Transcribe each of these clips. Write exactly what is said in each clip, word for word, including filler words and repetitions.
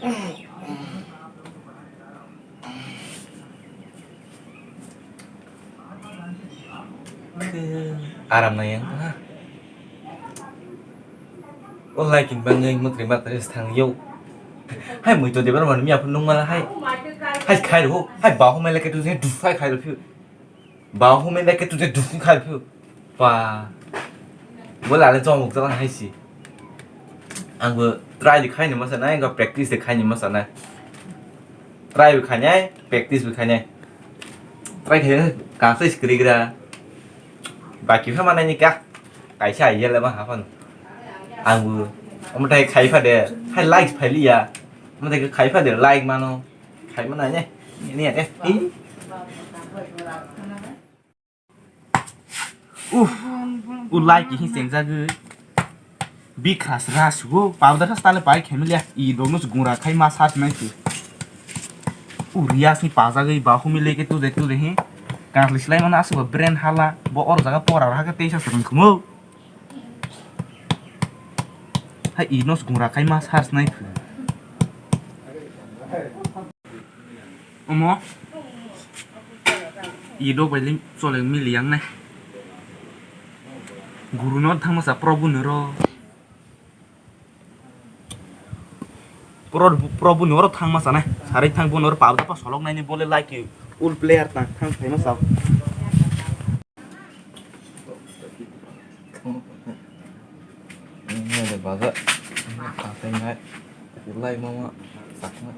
Aram na yang ha. O lai kin bang ngai mutri matre thang yo. Hai mui to debar man mi apun nung mala hai. Hai khai ro hai ba ho mai leke tu je du hai khai ro phiu. Ba humai leke tu je dukung khai phiu. Pa. Bo lale chomuk jalan hai si. Ang bo try de khai ni masa nai, ga practice de khai ni masa nai. Try bo khai nai, practice bo khai nai. Try khai ka sai skri gra. Baki pha manai ni ka. Kaisa ai le ma hapan. Ang bo. Omo tai khai pha de. Hai like phai liya. Omo tai khai pha de like mano. Khai mana ne? Ni ate. Ih. Uh. U lai ki hi sengjagwi. Bikras ras go. Powder has tale pai khemlia. I dogno gungra khai ma sat nai tu. U rias ni pajagwi ba humi leke tu de tu de hi. Kasli slai mana asu ba brand hala. Bo or jaga pora ha ka teisa sung khumo. Hai, i nos gungra khai ma sars nai phu. Omo. I dok bai lim chole mili yang nai. Guru no thang masa Prabhu no ro. Pro-, Prabhu ni oro thangma sanai. Sarik thang bono oro pabda pa solok naini bole like you. Ul player ta thang phaima sao. Ini ada baza. Apa ini? Lai mama. Sakma.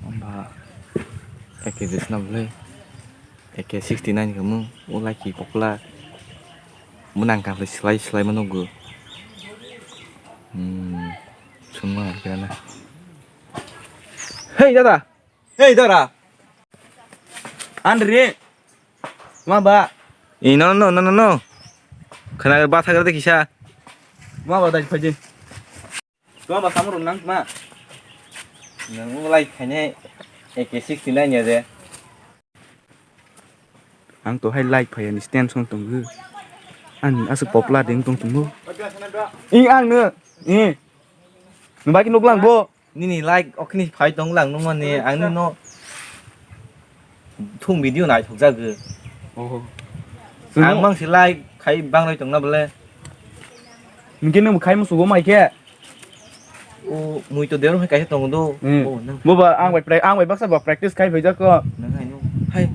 Amba A K jesna bwlai A K sixty nine khe mung ulai ki kokla mwnang kha slai slai mano go. Hmm, chwngma khe na. Hey dada. Hey dara. Andre. Ma ba. I no no no no no. Khana ba thagar de kisa. Ma ba dai phaji. Ma ba samur nang ma. Nang ulai khane A K sixty nine ya de. Ang to hai like phaya ni stand song tong. Ani asu popla ding tong tong. I ang no. I. Nubaki nuklang bo. Nini like okni phai tong lang nung mani ang nino thung video nai thok jagw. Oho. Ang mang si like khai bang roi tong na bole. Nungke nung khai musugo mai khe. O mui to derum hai kaisa tong do. Hmm. O nang. Bo ba ang bai pra-, ang bai baksa ba practice khai phai jako. Nang hai no. Hai.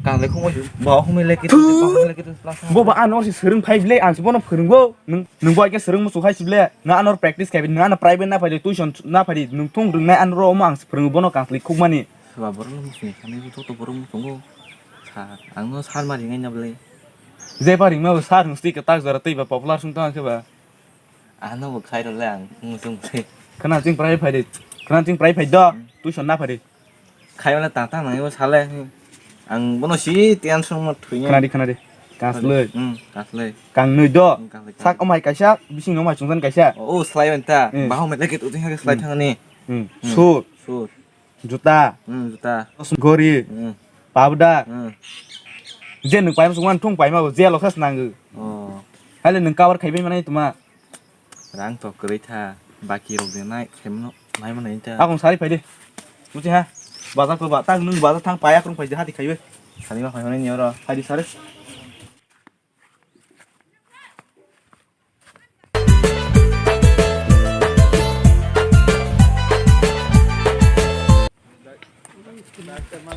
Kang le khong bai ba home le kitu, ba home le kitu. Bo ba ano si sereng phai bile ang si bono phwrwngbo. Nung, nung bai khe swrwng muchung hai sible, nung ano practice khai, nung ano private na phai di, tuition na phai di, nung thung rwngnai ano ro omo ang swrwngo bono kangtli khukmani. Soba borok no muchung khamwi bo joto borok muchungo. Sir, ang no sir ma ringnai na bwle. Jeba ringma bo sir nung twi kwtak jora twi ba popular sung tong khe ba. Ano bo khai rw le ang muchung bwle. Khana ching private phai di, khana ching private phai do, hmm, tuition na phai di. Khaimala tang tang nangyo sale. Ang bono si tiyan song ma thwini. Khnadi, khnadi. Kasloi. Hmm, kasloi. Kang nui do. Hmm, kasloi, kasloi. Sak omai kaisa, bising omai chungsan kaisa. O, o, slai ban ta. Hmm. Bahu mai lagi tu tinggal slai thangani. Hmm. Hmm. Sur. Sur. Juta. Hmm, juta. Gori. Hmm. Pabda. Hmm. Je nung paima sungman thung paima bo je lokhas nangu. Oh. Hale nung cover khaibai manai tuma. Rang to kwrwi tha, baki rok de nai khaimano nai manai ta. Akong sari phai de. Muchi ha. Bazar ko ba tang nung bazar thang paya krung phai de hati khaiwe. Sani ma phai hone ni oro phai di sari.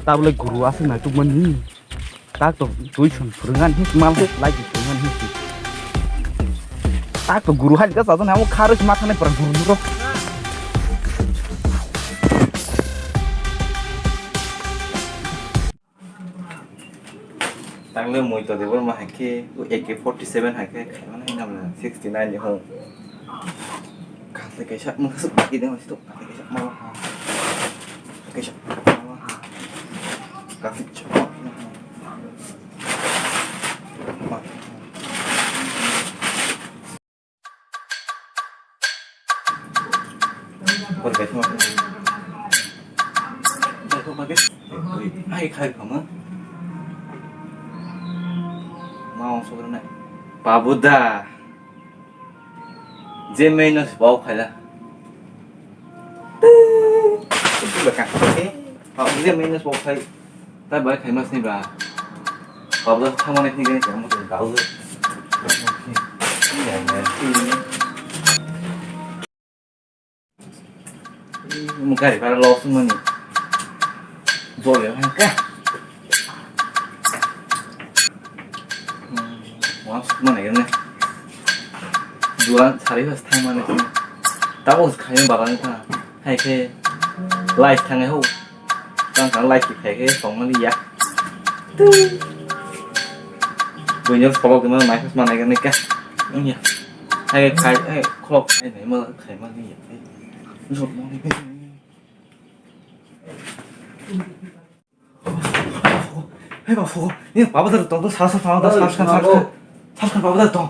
Tabole guru aswk naitukmani. Tak to tuition phwrwngani hinwi mal khe like phwrwngani hinwi. Tak to guru hai ka sajani amo kharwi ma thani pura guru nuro. Tangle moi to debor ma hai khe, o A K forty seven hai khe, khaimani hinamle sixty nine ni hwn. Kaisa kaisa mwsuk bagi deng situ, kaisa kaisa ma ha. Kaisa ma ha. Kaisa ma ha. Por kaisa ma ha. Ai khai khama. Ma ong sokra nai. Babu da. Je meno se bau khai da. Babu je meno se bau khai. Ta bai khai mas ni ba. Babu da thang mane ni gani kamu tu dau. Mo gari para los mani. Jole hangka. Wang suk mani gani. Duan sari bas thang mani. Tabo khai bagan ta. Hai khe. Life thang ho. Tang tang life khai khe song mani ya. Bunyok solo gana mai khas mani gani ka. Ang ya. Hai khai, hai khulok khai nai ma khai mani ya. Hei ba phugo, ni baba dar tong, sar sar baba dar, sar sar sar sar baba dar tong.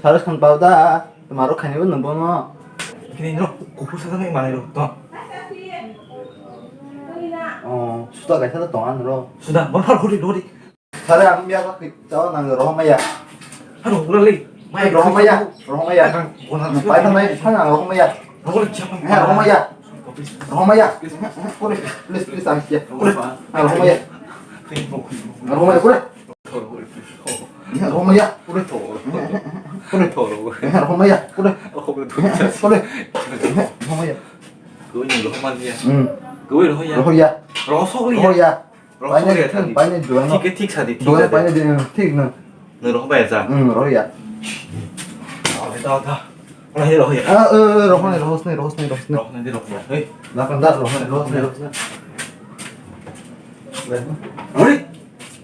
Sar sar baba dar, maro khani bo nang bono. Kini no, kukur sa nang manai ro tong. Oh, suda gaisa da tong an ro. Suda, bor phar hori hori. Sare ang biya ba ki chawa nang rohmaya. Haro ura le. Mai rohmaya, rohmaya. Pai ta mai phang ang rohmaya. Rohmaya. Rohmaya. Rohmaya. Kore, please, please, ang siya. Kore. Ah, rohmaya. Rohmaya, kore. Ya, rohmaya. Kore. Kore. Rohmaya, kore. Kore. Rohmaya. Koi ni rohmaya. Hmm. Koi rohmaya. Rohmaya. Rohmaya. Rohmaya. Rohmaya. Thik, thik sadi, thik sadi. Rohmaya, thik na. Nang rohmaya ja. Hmm, rohmaya. Rohmaya, rohmaya. Ah, eh, eh, rohmaya, rohmaya, rohmaya, rohmaya. Rohmaya, rohmaya. Hei. Lapan dah, rohmaya, rohmaya, rohmaya. Hei.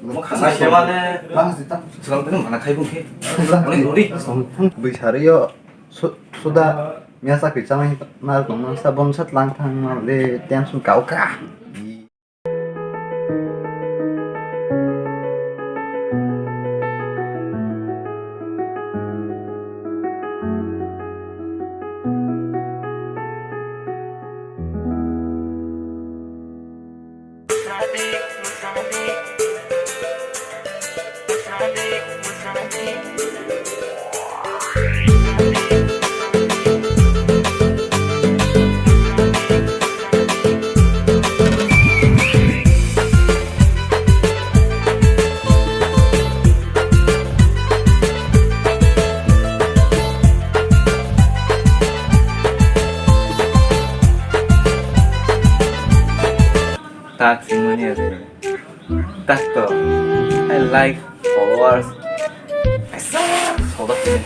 Mo khana se mane. Lang sita. Selang tene mana khai bung khe. Lang. Hei, hori. Bui sari yo. Su-, suda. Mia sakri chanai nar kong sa bom sat lang thang le tension kau ka. Tak singmani ase. Tak to. I like followers. Soda khe.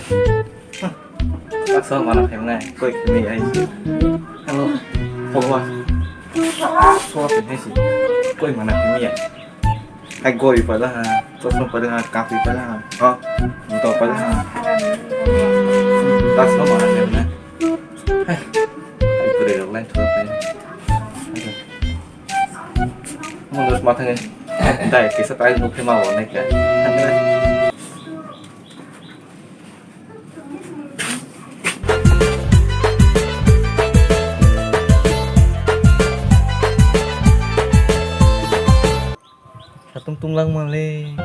Asal mana khaimnai, koi khaimnai ai. Hello, followers. Soda khaimnai si. Koi mana khaimnai ai. Hai gori pada ha, chosma pada ha, kapi pada ha. Ha, buta pada ha. Asal mana khaimnai. Hai. Hai pura line thura khaimnai. Mo dos ma thangin. Dai kisa tai nuk khe ma bo nai kya. Satung tunglang male.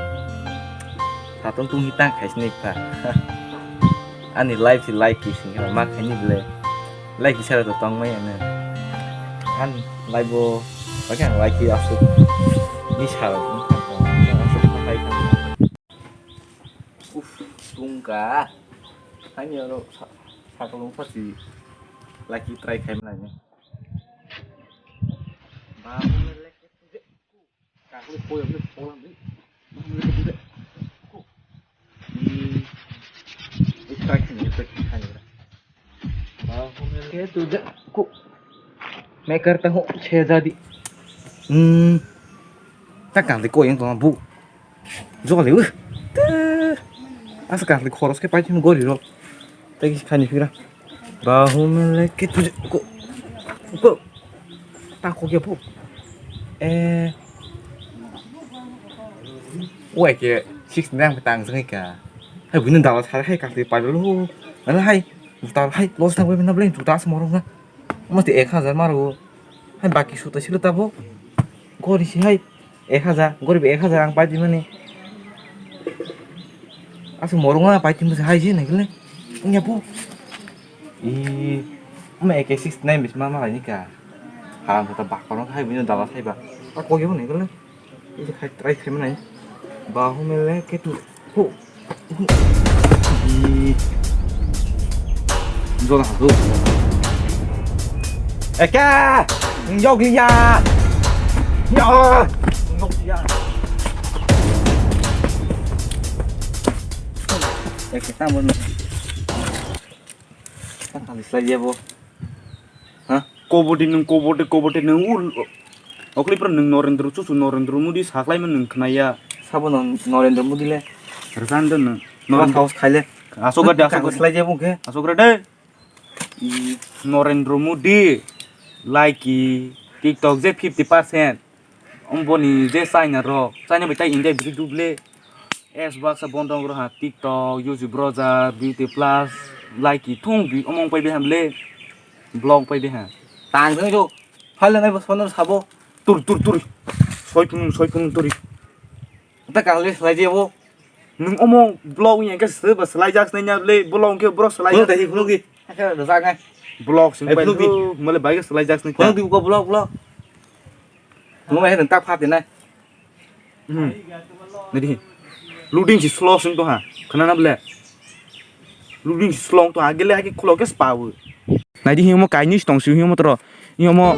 Satung tung hitang khaisni kha. Ani life si like ki sing kha ma khaini ble. Like ki sara to tong mai ana. An life bo bagi ang like ki asuk. Ni sara tong kha. Asuk khai kha. Uf, tungka. Hani oro sa-, sakalung pasi lagi try khai mana ni. Ba, kaklu koyo ni pola ni. Ni, ni try khai ni, try khai ni. Ke tu ja ku. Maker ta ho che jadi. Hmm. Ta kang de ko yang to bu. Jo le u. Asa kang de khoros ke pai gori ro. Ta ki khani fira. Ba ho me le ke tu ja ku. Ku. Ta ko ke bu. Eh. Wai ke six nang tang jeng ka. Hai buini dala thar hai kang de pai lo. Ala hai. Juta hai loss thangwi na bleng juta asmorong na. Masti ek hajar maro. Hai baki suta silo tabo. Gori si hai ek hajar, gori bo ek hajar ang pai di mani. Asuk morung ma pai di mani hai si nai kele. Nya po. I ma ek six nine bis ma ma lai ni ka. Haram kata bak kono hai bini dala sai ba. Ta ko ge bo nai kele. Isi khai try khai manai. Bahumele ketu. Ho. Ho. Ih. Jona hasu. Eke! Ngyok liya. Ya. Ngyok liya. Eke, tamo. Tang kali slai ya bo. Ha? Koboti nung, koboti, koboti nung, ul-, okli pura nung Narendra, chuchu Narendra Modi saklaima nung khnaya. Sabo no Narendra Modi le? Rwchando nung. Narendra House khai le. Asok gade, asok gade. Slai jebung khe. Asok gade. Narendra Modi, like, TikTok je fifty percent. Omo boni je China rok, China bai tai India bisi duk le. S baksa bondong rok ha, TikTok, YouTube browser, Beauty Plus, like thung bi omo wng pai bai ham le. Vlog pai bai ha. Tang thung jo. Phal nai bo sono sabo. Tur, tur, tur. Soi phunung, soi phunung turi. Ta kang le slai je bo. Nung omo vlog yang ke se ba slai jak nai nya le, vlog ke bro slai. Khuluk de, khuluk di. Ake da jak nai. Vlog sing pai phunung di. Male bai ke slai jak nai. Khuluk di ko vlog, vlog. Nung mai hen tak phat de nai. Hmm. Nadi. Loading si slow sing to ha. Khana na ble. Loading si slow to ha. Gele ha ki khulok ke spawo. Nadi hi mo kaini stong si hi mo tro. Hi mo.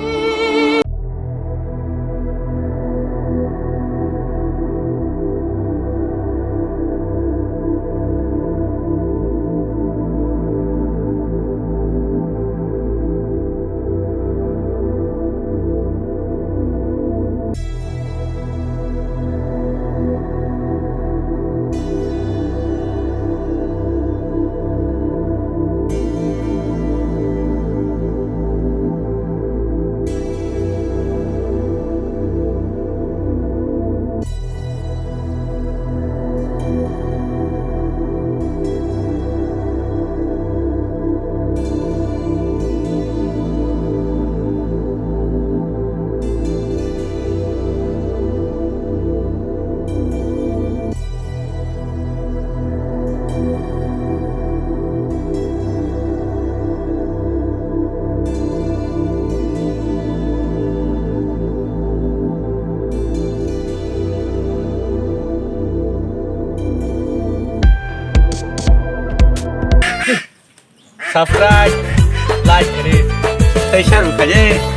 Subscribe, like, ri. Tei share khaje.